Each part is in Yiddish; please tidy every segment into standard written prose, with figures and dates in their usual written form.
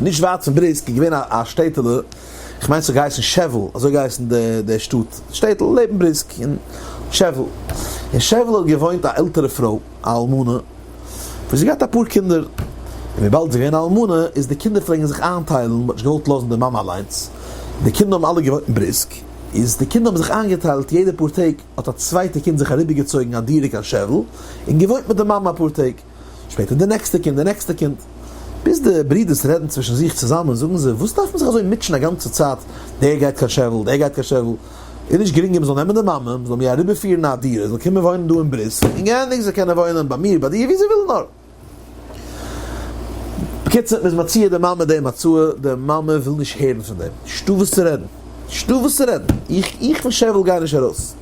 נישט ווייט פון בריסק איז געווען א שטעטעלע, איך מיין ס'האט געהייסן שעוול, אזוי געהייסן די שטאט, שטעטל לעבן בריסק אין שעוול. אין שעוול האט געוואוינט א עלטערע פרוי, א אלמנה, וואס זי האט געהאט אפאר קינדער, און וויבאלד זי איז געווען א אלמנה, איז די קינדער פלעגן זיך איינטיילן, מ'האט נישט געוואלט לאזן די מאמע אליינס, די קינדער האבן אלע געוואוינט אין בריסק, איז די קינדער האבן זיך איינגעטיילט יעדע פאר טעג האט א צווייטע קינד זיך אריבערגעצויגן א דירה קיין שעוול, און געוואוינט מיט די מאמע אפאר טעג. שפעטער די נעקסטע קינד, די נעקסטע קינד. ביז די ברידערס רעדן צווישן זיך צוזאמען, זאגן זיי, וואס דארף מען זיך אזוי מוטשען א גאנצע צייט, דער גייט קיין שעוול, דער גייט קיין שעוול, איז נישט גרינגער מען זאל נעמען די מאמע, מען זאל מיר אריבערפירן א דירה, זאל קומען וואוינען דא אין בריסק, און געענדיגט, זיי קענען וואוינען ביי מיר, ביי דיר, ווי זיי ווילן נאר. בקיצור, מען איז מציע די מאמע דעם הצעה, די מאמע וויל נישט הערן פון דעם, נישטא וואס צו רעדן, נישטא וואס צו רעדן, איך, איך פון שעוול גיי נישט ארויס.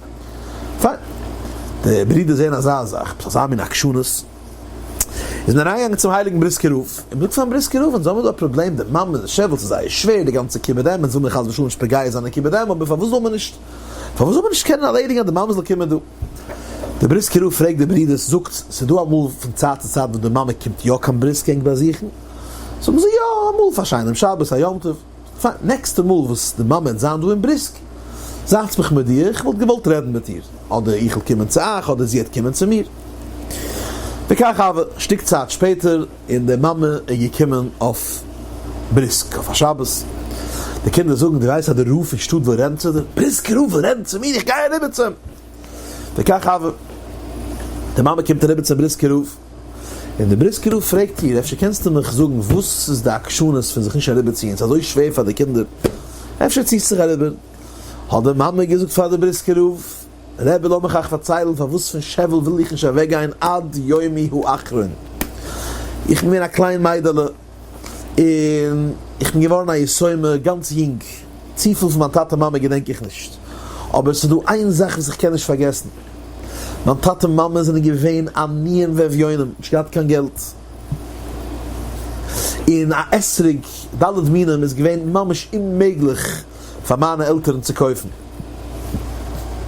פיין. די ברידער זעען אזא זאך, עפעס אזא מין עקשנות, איז מען אריינגעגאנגען צום הייליגן בריסקער רב, און מ'זאגט פארן בריסקער רב, אונז האבן דא א פראבלעם, די מאמע איז שעוול, ס'איז זייער שווער, די גאנצע כיבוד אם, אונז וויל מיר חס ושלום נישט פוגע זיין אין כיבוד אם, אבער פארוואס זאל מען נישט, פארוואס זאל מען נישט קענען ערלעדיגן אז די מאמע זאל קומען דא? דער בריסקער רב פרעגט די ברידערס, זאגט, ס'איז דא אמאל פון צייט צו צייט וואס די מאמע קומט יא קיין בריסק ענק באזוכן? זאגן זיי, יא, אמאל פאר שיינעם שבת, א יום טוב. פיין, נעקסטע מאל וואס די מאמע וועט זיין דא אין בריסק, זייטס מיך מודיע, איך וואלט געוואלט רעדן מיט איר, אדער איך וועל קומען צו אייך, אדער זי וועט קומען צו מיר. וכך הוה, שטיק צייט שפעטער, און די מאמע איז געקומען אויף בריסק אויף א שבת. די קינדער זאגן, דו ווייסט אז די רב פון שטאט וויל רעדן צו דיר? בריסקער רב וויל רעדן צו מיר? איך גיי אריבער צו אים! וכך הוה, די מאמע קומט אריבער צום בריסקער רב, און דער בריסקער רב פרעגט איר, אפשר קענסטו מיך זאגן וואס איז די עקשנות פון זיך נישט אריבערציען, ס'איז אזוי שווער פאר די קינדער, אפשר ציסט זיך אריבער? האט די מאמע געזאגט פאר די בריסקער רב, רבי לאמיך אייך פארציילן פארוואס פון שעוול וויל איך נישט אוועקגיין עד יומי האחרון, איך בין געווען א קליין מיידעלע, און איך בין געווארן א יתומה גאנץ יונג, צופיל פון מיין טאטע מאמע געדענק איך נישט, אבער עס איז דא איין זאך וואס איך קען נישט פארגעסן, מיין טאטע מאמע זענען געווען עניים ואביונים, נישט געהאט קיין געלט, און א אתרוג ד' מינים איז געווען ממש אוממעגליך פאר מיינע עלטערן צו קויפן,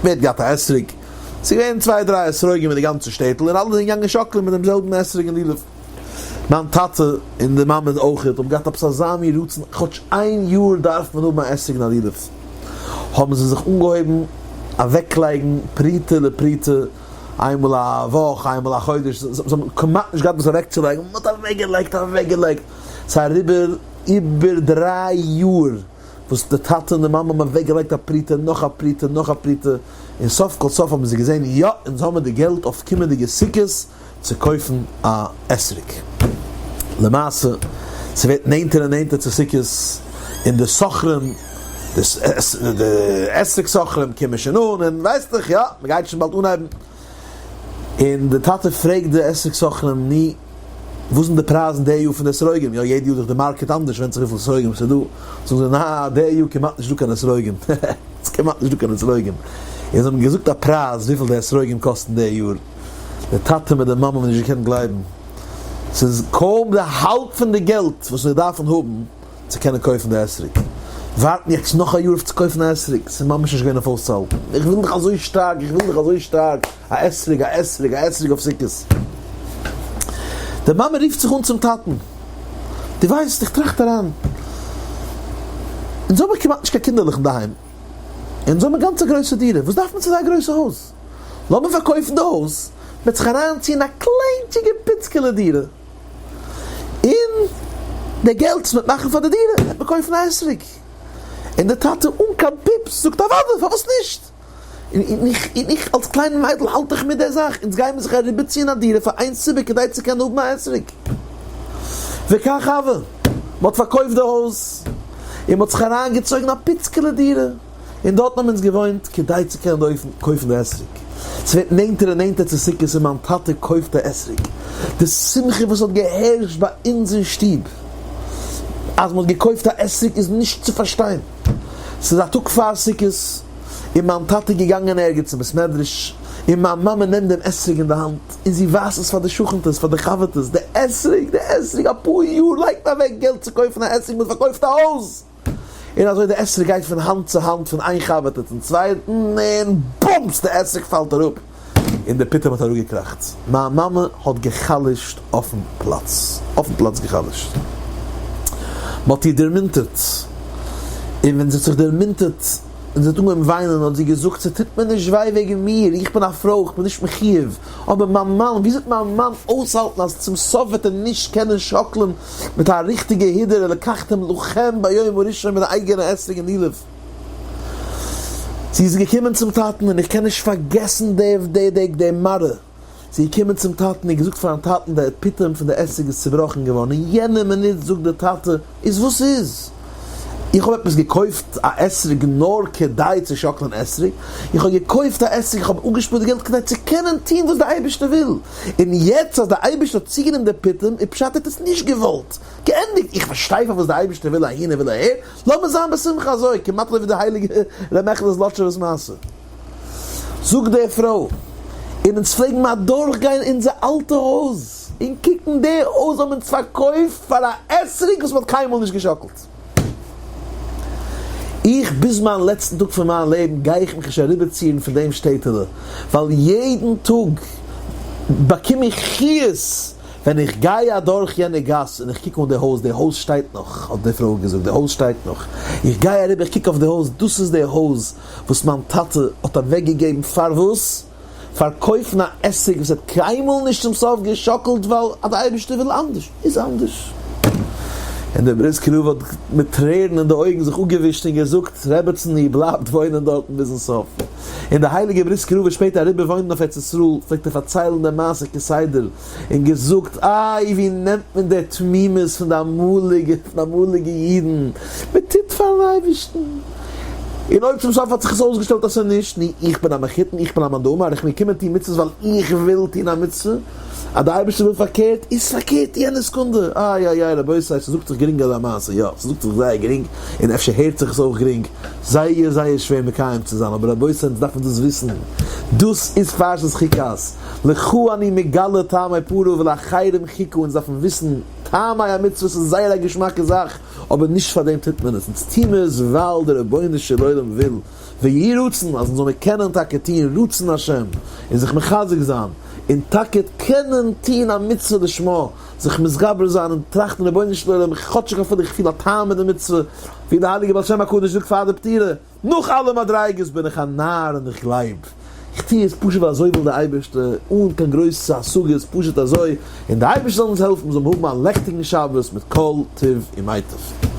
ווער האט געהאט א אתרוג? ס'איז געווען צוויי דריי אתרוגים אין די גאנצע שטעטל, און אלע זענען געגאנגען שאקלען מיט דעם זעלבן אתרוג און לולב. מיין טאטע און די מאמע אויכעט האבן געהאט עפעס אזא מין רצון כאטש איין יאר דארף מען האבן א אתרוג און א לולב, האבן זיי זיך אנגעהויבן אוועקלייגן פרוטה לפרוטה, איינמאל א וואך, איינמאל א חודש, זיי האבן כמעט נישט געהאט וואס אוועקצולייגן, מען האט אוועקגעלייגט, אוועקגעלייגט, ס'איז אריבער איבער דריי יאר וואס די טאטע און די מאמע האבן אוועקגעלייגט א פרוטה, נאך א פרוטה, נאך א פרוטה, און סוף כל סוף האבן זיי געזען, יא, אונז האבן די געלט אויף קומענדיגע סוכות, צו קויפן א אתרוג. למעשה ס'ווערט נענטער און נענטער צו סוכות, און די סוחרים, די אתרוג סוחרים קומען שוין אן, און ווייסט דאך, יא, מ'גייט שוין באלד אנהייבן. און די טאטע פרעגט די אתרוג סוחרים, נו, וואס זענען די פרייזן די יאר פון די אתרוגים? יא, יעדע יאר איז דאך די market אנדערש, ווענדט זיך וויפיל אתרוגים ס'איז דא. זאגן זיי, נעה, די יאר כמעט נישטא קיין אתרוגים. ס'איז כמעט נישטא קיין אתרוגים. און זיי האבן געזאגט א פרייז וויפיל די אתרוגים קאסטן די יאר. די טאטע מיט די מאמע האבן נישט געקענט גלייבן, ס'איז קוים די האלב פון די געלט וואס מיר דארפן האבן צו קענען קויפן די אתרוג. ווארטן יעצט נאך א יאר אויף צו קויפן א אתרוג, ס'איז ממש נישט געווען אויף אויסצוהאלטן. איך וויל דיך אזוי שטארק, איך וויל דיך אזוי שטארק, א אתרוג, א אתרוג, א אתרוג אויף סוכות. די מאמע רופט זיך אן צום טאטן, דו ווייסט, איך טראכט אריין, אונז האבן כמעט נישט קיין קינדערלעך אינדערהיים, אונז האבן גאנץ א גרויסע דירה, וואס דארף מען צו אזא גרויסע הויז? לאמיר פארקויפן די הויז, מ'וועט זיך אריינציען א קליינטשיגע פיצקעלע דירה, און די געלט וואס מ'וועט מאכן פאר די דירה וועט מען קויפן א אתרוג. און די טאטע אן קיין פיפס זאגט אוודאי, פארוואס נישט? און איך, און איך אלס קליין מיידל האלט איך מיט די זאך, אונז גיימיר זיך אריבערציען א דירה פאר איין סיבה כדי צו קענען האבן א אתרוג. וכך הוה, מ'האט פארקויפט די הויז, און מ'האט זיך אריינגעצויגן א פיצקעלע דירה. און דארטן האבן אונז געוואוינט כדי צו קענען קויפן די אתרוג. ס'ווערט נענטער און נענטער צו סוכות און מיין טאטע קויפט די אתרוג. די שמחה וואס האט געהערשט ביי אונז אין שטוב אז מ'האט געקויפט א אתרוג איז נישט צו פארשטיין. ס'איז א טאג פאר סוכות און מיין טאטע איז געגאנגען ערגעץ אין בית מדרש און מיין מאמע נעמט דעם אתרוג אין די האנט און זי ווייזט עס פאר די שכנ'טעס, פאר די חבר'טעס, די אתרוג, די אתרוג, אפאר יאר לייגט מען אוועק געלט צו קויפן א אתרוג, מ'האט פארקויפט א הויז! און אזוי די אתרוג גייט פון האנט צו האנט פון איין חבר'טע צום צווייטן און בומס די אתרוג פאלט אראפ און די פיטום האט אראפגעקראכט. מיין מאמע האט גע'חלש'ט אויפן פלאץ. אויפן פלאץ גע'חלש'ט. מען האט איר דערמונטערט, און ווען זי האט זיך דערמונטערט און זי האט אנגעהויבן וויינען האט זי געזאגט, ס'טוט מיר נישט וויי וועגן מיר, איך בין א פרוי, איך בין נישט מחיוב, אבער מיין מאן, ווי זאל מיין מאן אויסהאלטן אז צום סוף וועט ער נישט קענען שאקלען מיט א ריכטיגע הידור ולקחתם לכם ביום הראשון מיט די אייגענע אתרוג און לולב. זי איז געקומען צום טאטן און איך קען נישט פארגעסן די די די מראה. זי איז געקומען צום טאטן און געזאגט פארן טאטן די פיטום פון די אתרוג איז צובראכן געווארן אין יענע מינוט זאגט די טאטע איז וואס איז? איך האב עפעס געקויפט א אתרוג נאר כדי צו שאקלען אתרוג? איך האב געקויפט א אתרוג איך האב אפגעשפארט די געלט כדי צו קענען טון וואס די אייבערשטער וויל און יעצט אז די אייבערשטער האט צוגענומען די פיטום איז פשט ער האט עס נישט געוואלט געענדיגט איך פארשטיי פארוואס די אייבערשטער וויל אהין און וויל אהער לאמיר זיין בשמחה אזוי כמעט אזוי ווי די הייליגע ר' מעכעלע זלאטשובער'ס מעשה. זאגט די פרוי, און אונז פלעגן מיר אדורכגיין אונזער אלטע הויז און קוקן די הויז האבן אונז פארקויפט פאר א אתרוג וואס מ'האט קיינמאל נישט געשאקלט. איך ביז מיין לעצטן טאג פון מיין לעבן גיי איך מיך נישט אריבערציען פון דעם שטעטעלע, ווייל יעדן טאג באקום איך חיות ווען איך גיי אדורך יענע גאס און איך קוק אן די הויז, די הויז שטייט נאך, האט די פרוי געזאגט, די הויז שטייט נאך, איך גיי אריבער איך קוק אויף די הויז, דאס איז די הויז וואס מיין טאטע האט אוועק געגעבן פאר וואס? פאר קויפן א עסק וואס האט קיינמאל נישט צום סוף געשאקלט ווייל אז די אייבערשטער וויל אנדערש איז אנדערש. און דער בריסקער רב האט מיט טרערן אין די אויגן זיך אפגעווישט און געזאגט, רעבעצן איר בלייבט וואוינען דארטן ביזן סוף. און דער הייליגער בריסקער רב איז שפעטער אריבער וואוינען אויף ארץ ישראל, פלעגט ער פארציילן די מעשה כסדר, און געזאגט, איי ווי נעמט מען די תמימות פון די אמאליגע פון די אמאליגע אידן, מען טוט פארן אייבערשטן, און אויב צום סוף האט זיך עס אויסגעשטעלט אז ס'איז נישט, נו, איך בין א מחותן, איך בין א מאן דאמר, איך בין געקומען טון מצוות ווייל איך וויל טון א מצוה, אז די אייבערשטער וויל פארקערט, איז פארקערט יענע סעקונדע, איי איי איי רבותי, ס'זאגט זיך גרינג אזא מעשה, יא, ס'זאגט זיך זייער גרינג, און אפשר הערט זיך עס אויך גרינג, זייער זייער שווער מקיים צו זיין, אבער רבותי אונז דארפן דאס וויסן, דאס איז פרשת חוקת, לך אני מגלה טעמי פרה ולאחרים חוקה, אונז דארפן וויסן טעמי המצוות איז זייער א געשמאקע זאך, אבער נישט פאר דעם טוט מען עס, אונז טוהן מיר עס ווייל דער רבונו של עולם וויל, ויהי רצון אז אונז זאל מיר קענען טאקע טוהן רצון השם, און זיך מחזק זיין, און טאקע קענען טוהן א מצוה לשמה, זיך מתגבר זיין און טראכטן רבונו של עולם כאטשיג אפילו איך פיל א טעם אין די מצוה, ווי דער הייליגער בעל שם הקדוש זאגט פאר די פטירה, נאך אלע מדריגות בין איך א נאר און איך גלייב. איך טוה עס פשוט ווייל אזוי וויל דער אייבערשטער, אן קיין גרויסע השגות, פשוט אזוי, און דער אייבערשטער זאל אונז העלפן מיר זאלן האבן א לעכטיגן שבת מיט כל טוב ומייטב.